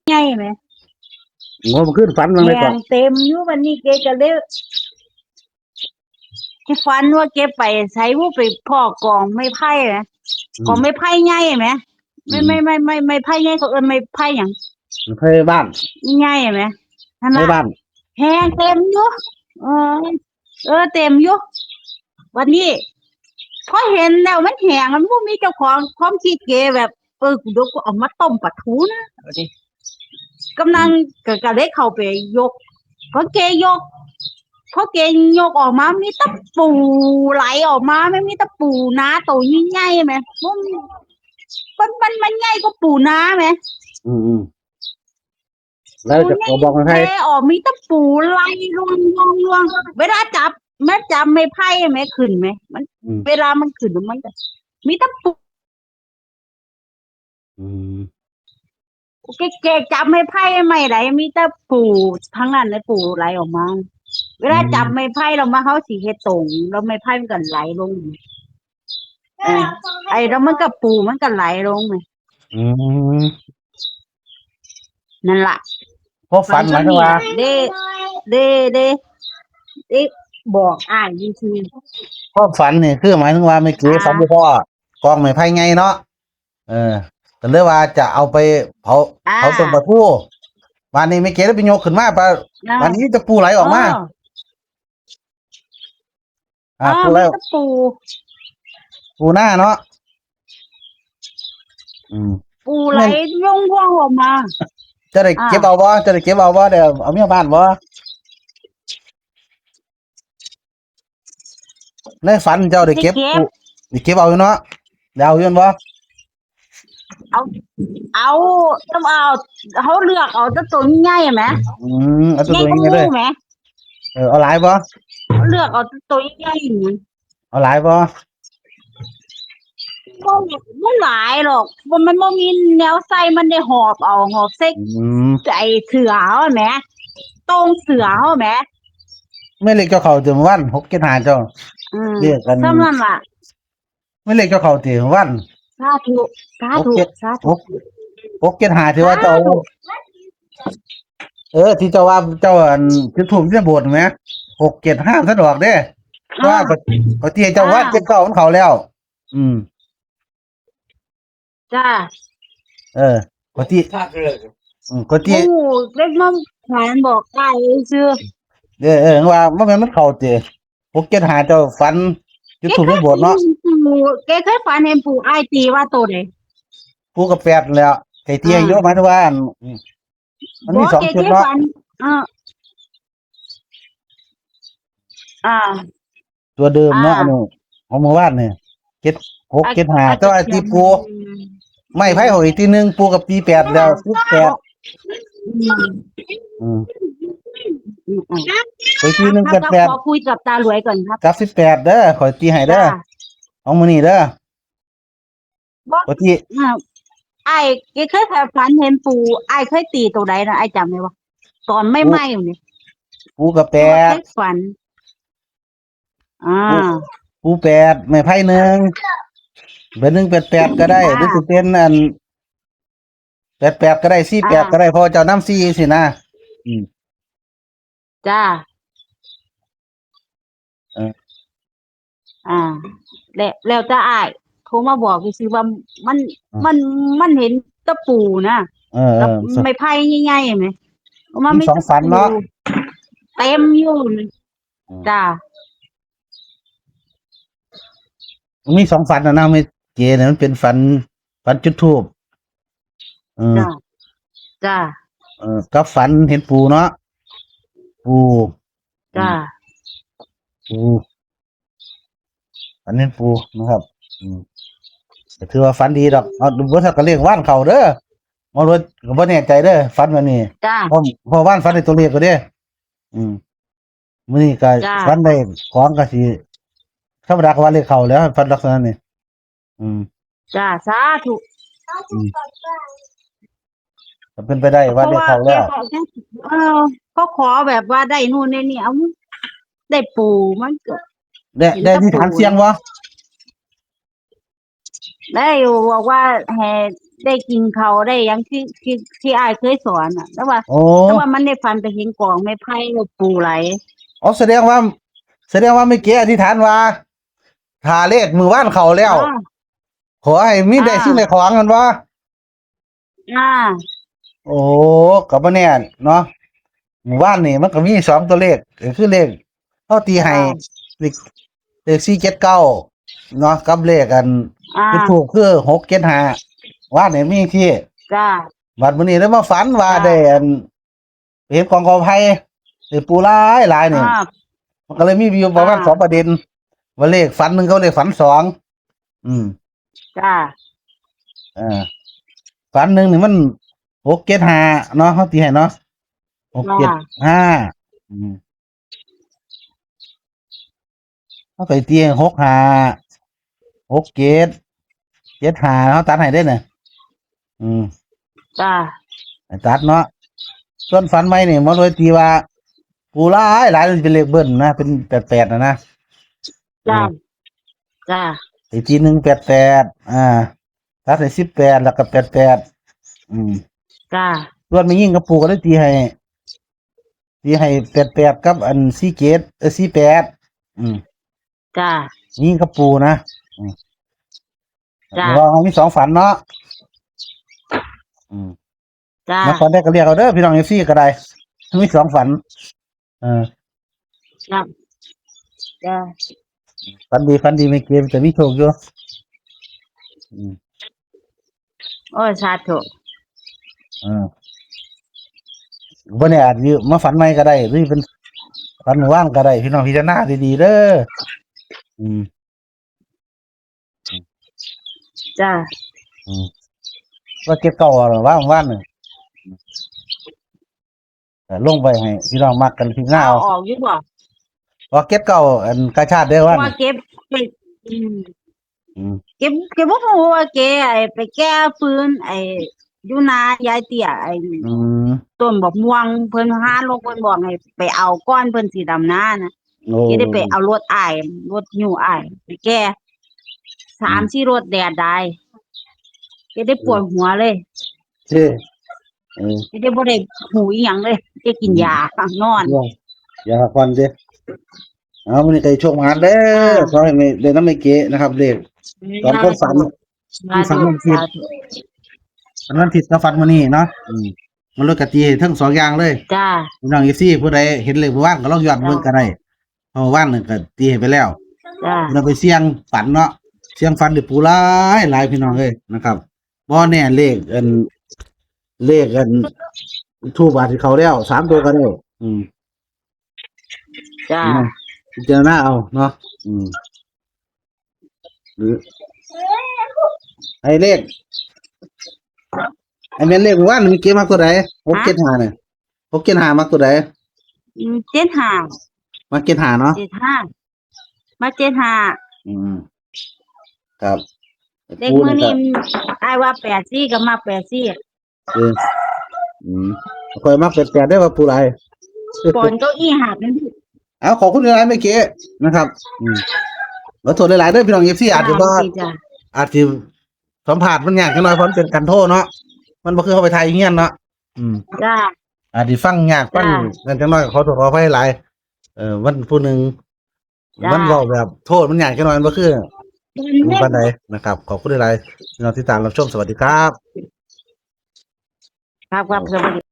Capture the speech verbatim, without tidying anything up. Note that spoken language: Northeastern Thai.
ใหญ่ไหม โอ้มันขึ้นฝันมันเลยก่อน แหงเต็มอยู่วันนี้แกก็เลยแกฝันว่าแกไปใส่ว่าไปพ้อกองไม้ไผ่ไหม อืม กองไม้ไผ่ใหญ่ไหม อื ไม่ ม ไม่ไม่ไม่ไม่ไผ่ใหญ่เขาเอิ้นไม้ไผ่หยัง ไผ่บ้าน ใหญ่ไหมนั่น ไผ่ น่ะ บ้าน แหงเต็มอยู่เออ เออเต็มอยู่วันนี้พอเห็นแล้วมันแหงมันบ่มีเจ้าของความคิดแกแบบ เออกูเดี๋ยวกูเอามาต้มปลาทูนะเอาดิกำลังก็ก็เลยเข้าไปยกพอแกยกพอแกยกออกมามีแต่ปูไหลออกมาไม่มีแต่ปูนาโตใหญ่ๆไหมมันมันมันมันใหญ่กว่าปูนาไหม อืมอืมแล้วจะขอบอกมันให้ แกออกมีแต่ปูไหลลวงลวงลวงเวลาจับแม่จับไม่ไพ่ไหมขึ้นไหมมัน อืม เวลามันขึ้นมันก็มีแต่ปู อืม แกแกจับไม่ไพ่ไม่ไหลมีแต่ปูทั้งนั้นเลยปูไหลออกมา เวลาจับไม่ไพ่เรามาเขาสีเฮตรงแล้วไม่ไพ่มันก็ไหลลงเออไอ้แล้วมันก็ปูมันก็ไหลลงไง อืม นั่นล่ะ พอฝันหมายถึงว่า เด้เด้เด้เด้บอกอ้ายวิธี พอฝันนี่คือหมายถึงว่าไม่เก๋ อ่า ฝันบ่พอกองไม้ไผ่ไงเนาะเออก็เลยว่าจะเอาไปเผา อ่า เผาต้นปลาทูวันนี้ไม่เก๋ได้ไปยกขึ้นมาปลา อ่า วันนี้จะปูไหลออกมา เออ อ่า อ่า ปูไหล มีแต่ปู ปูหน้าเนาะอืม ปูไหลร่วงร่วงออกมา จะได้เก็บ อ่า เอาบ่จะได้เก็บเอาบ่เดี๋ยวเอาเมียบ้านบ่ในฝันเจ้าได้เก็บ ได้เก็บ ปูได้เก็บเอาอยู่เนาะได้เอาอยู่บ่ เอา เอาต้องเอาเขาเลือกเอาแต่ตัวใหญ่ไหม อืมเอาตัวตัวนี้เลย ไหม เออเอาหลายบ่ เขาเลือกเอาแต่ตัวใหญ่ เอาหลายบ่ ก็ไม่หลายหรอกมันมันบ่มีแนวใส่มันได้หอบเอาหอบใส่ อืม ไอ้เสือเขาไหมตรงเสือเขาไหม ไม่เล็กเจ้าเขาเต็มวันหกเจ็ดห้าเจ้า อืม เรียกกัน เท่านั้นล่ะ ไม่เล็กเจ้าเขาเต็มวัน สาธุสาธุ หกเจ็ด สาธุ หกเจ็ดห้าถือว่าเจ้า สาธุ เออ ที่เจ้าว่าเจ้าอันจุดธูปที่โบสถ์ไหมหกเจ็ดห้าท่านออกเด้เพราะว่าปกติเจ้าว่า อ่า เจ็ดเก้าของเขาแล้ว อืม จ้า เออปกติ คักเลย อืมปกติ โอ้เล็กน้องขานบอกไอ้ซื้อ เออเออว่าว่าแม่นมันเข้าเตะหกเจ็ดห้าเจ้าฝันจุดธูปที่โบสถ์เนาะ ปู่แกเคยฝันเห็นปู่ไอ้ายตีว่าตัวไหน ปูกับแปดแล้วไก่เตี้ย อ่า เยอะหมายถึงว่าอันอืมมันมีสอง แก ชุด เคย เนาะ ฝันอ่าอ่า ตัวเดิมเนาะ อ่า อันนี้ของเมื่อวานเนี่ยเจ็ดหกเจ็ดห้าแต่ว่าที่ปู ไม่ไพ่หอยที่หนึ่งปูกับตีแปดแล้วสิบแปด อืม อืม อืมอืม ไปที่หนึ่งแปดแปด ขอคุยกับตาหลวยก่อนครับ กับสิบแปดเด้อขอยตีให้เด้อ จ้า ของมื้อนี้เด้อ บอก ปกติ อ่าไอ้ายแกเคยฝันเห็นปู่ไอ้ายเคยตีตัวใดนะไอ้ายจำได้ปะตอนไม่ไหม้อยู่เนี่ย ปูกับแปด เคยฝัน อ่า ปูแปดไม่ไพ่หนึ่งเป็นหนึ่งแปดแปดก็ได้ อ่า หรือจะเป็นอันแปดแปดก็ได้สี่แปด อ่า ก็ได้เพราะเจ้าน้ำสี่สินะอืม จ้า เออ อ่า แล้วแล้วจะอ้ายโทรมาบอกซื่อๆว่ามัน มันมันเห็นตะปูนะ เออเอ กับ อ ไม้ไผ่ใหญ่ๆไหม มีสองฝันเนาะ เต็มอยู่นี่ อืม จ้า มีสองฝันนะนะไม่เก๋เนี่ยมันเป็นฝัน ฝันจุดธูปเออ จ้า จ้า เออกับฝันเห็นปู่เนาะปู่ จ้า ปู่ฝันเห็นปู่นะครับ อืมก็ถือว่าฝันดีดอกเอาดูว่าถ้าก็เรียกว่านเขาเด้อมารถก็บ่แน่ใจเด้อฝันวันนี้ จ้า เพราะเพราะว่านฝันในตัวเลขก็เด้ อืมมื้อนี้ก็ จ้า ฝันได้ของก็สิธรรมดาก็ว่าเลขเข้าแล้วฝันลักษณะนี้อืม จ้า สาธุ อืม ก็เป็นไปได้ว่าเลขเข้าแล้ว พระแกบอกเออก็ขอแบบว่าได้นู่นได้นี่เอาได้ปู่มันก็ ได้ได้มีฐานเสียงวะ ได้อยู่บอกว่าให้ ได้กินเขาได้หยังที่ที่ที่อ้ายเคยสอนน่ะ แต่ว่า โอ้ แต่ว่ามันได้ฝันไปเห็นกองไม้ไผ่กับปู่ไหล อ๋อ แสดงว่า แสดงว่าแม่เก๋อธิษฐานว่า ถ้าเลขมื้อวานเข้าแล้ว อ่า ขอให้มีได้ อ่า สิ่งได้ของกันบ่ อ่า โอ้ ก็บ่แน่เนาะ มื้อวานนี่มันก็มีสองตัวเลข ก็คือเลข เฮาตีให้ อ่า เลข เลขสี่เจ็ดเก้า เนาะ กับเลขอัน อ่า จุดธูปคือหกเจ็ดห้า วานนี่มีที่ จ้า บัดมื้อนี้ได้มาฝันว่า จ้า ได้อัน เห็นกองกอไผ่ ได้ปูหลายหลายนี่ อ่า มันก็เลยมีอยู่ประมาณ อ่า สองประเด็น ว่าเลขฝันหนึ่งกับเลขฝันสอง อืม จ้า เออ ฝันหนึ่งนี่มันหกเจ็ดห้าเนาะ เฮาตีให้เนาะ หกเจ็ดห้า อืม เฮาไปตีหกห้า หกเจ็ด เจ็ดห้า เฮาตัดให้ได้น่ะ อืม จ้า ให้ตัดเนาะ ส่วนฝันใหม่นี่หมอรวยตีว่า ปูหลายหลายมันเป็นเลขเบิ้ลนะ เป็นแปดแปดน่ะนะ จ้า อืม จ้า อีกทีหนึ่งแปดแปด อ่า ตัดให้สิบแปด แล้วก็แปดแปด อืม จ้า ส่วนแม่ยิ่งกับปู่ก็ได้ตีให้ ตีให้แปดแปด กับอันสี่เจ็ด เออ สี่แปด อืม จ้า ยิ่งกับปู่นะ อืม จ้า ลองมีสองฝันเนาะ อืม จ้า มาฝันได้ก็เรียกเอาเด้อพี่น้องเอฟซีก็ได้ มีสองฝัน เออ จ้า จ้า ฝันดี ฝันดีไม่เกมแต่มีโชคอยู่ อืม โอ้ย สาธุ เออวันนี้อาจจะมาฝันใหม่ก็ได้ หรือเป็นฝันว่างก็ได้ พี่น้องพิจารณาดีๆเด้อ อืม จ้า อืม ว่าเก็บเก่าหรือว่าว่านเนี่ยแต่ลงไปให้พี่น้องมักกันพิจารณา เอา เอา ออกอยู่บ่ ว่าเก็บเก่าอันกาชาดเด้อว่า ว่าเก็บไป อืม อืม เก็บ เก็บบ่ฮู้ว่าแกไอ้ไปแก้ฟืนไอ้อยู่นายายเตี้ยไอ้ อืม ต้นบักม่วงเพิ่นหาลงเพิ่นบอกให้ไปเอาก้อนเพิ่นสิดำนานะ โอ้ แกได้ไปเอารถอ้ายรถอยู่อ้ายไปแก้สามสี่รถแดดได้แกได้ปวดหัวเลย เจ้เออ แกได้บ่ได้หูอีหยังเลยแกกินยานอน อย่าพักผ่อนเด้อเอามันนี้ก็ให้โชคมาเด้อ อ่า ขอให้ไม่ได้น้ำไม่เก๋นะครับเลข ตอนก็ฝัน สาธุ ฝันวันอาทิตย์ สาธุ ฝันวันอาทิตย์ก็ฝันมื้อนี้เนาะอืมมันเลยกะตีให้ทั้งสองอย่างเลย จ้า พี่น้องเอฟซีผู้ใดเห็นเลขเมื่อวานก็ลองย้อนเบิ่งก็ได้เพราะเมื่อวานนี่ก็ตีให้ไปแล้ว จ้า เราไปเสี่ยงฝันเนาะเสี่ยงฝันเดี๋ยวปูหลายหลายพี่น้องเอ้ยนะครับบ่แน่เลขอันเลขอันทูบาทที่เขาแล้วสามตัวก็ได้อืม จ้า อืมพิจารณาเอาเนาะอืมหรือไอ้เลขไอ้แม่นเลขเมื่อวานมันเก็บมาตัวใดหกเจ็ดห้าเนี่ยหกเจ็ดห้ามาตัวใด อืมเจ็ดห้า มาเจ็ดห้าเนาะ เจ็ดห้า มาเจ็ดห้า อืม ครับ เลขมื้อนี้อ้ายว่าแปดสี่ก็มาแปดสี่ เอออืมคอยมาแปดแปดได้ว่าผู้ไร ปอนเก้าอี้หักนั่นสิ เอาขอบคุณหลายๆไม่เก๋นะครับ อืมขอโทษหลายๆเด้อพี่น้องเอฟซีอาจจะว่า จ้า อาจจะสัมผัสมันยากจังหน่อยเพราะมันเป็นการโทรเนาะมันบ่คือเข้าไปไทยเฮียนเนาะอืม จ้า อาจจะฟังยากฟัง จ้า นั่นจังหน่อยขอโทษขออภัยหลายเออวันผู้หนึ่ง จ้า มันเว้าแบบโทรมันยากจังหน่อยมันบ่คือ อื อืมปานใดนะครับ ขอบคุณหลายๆที่เราติดตามรับชมสวัสดีครับ ครับครับสวัสดี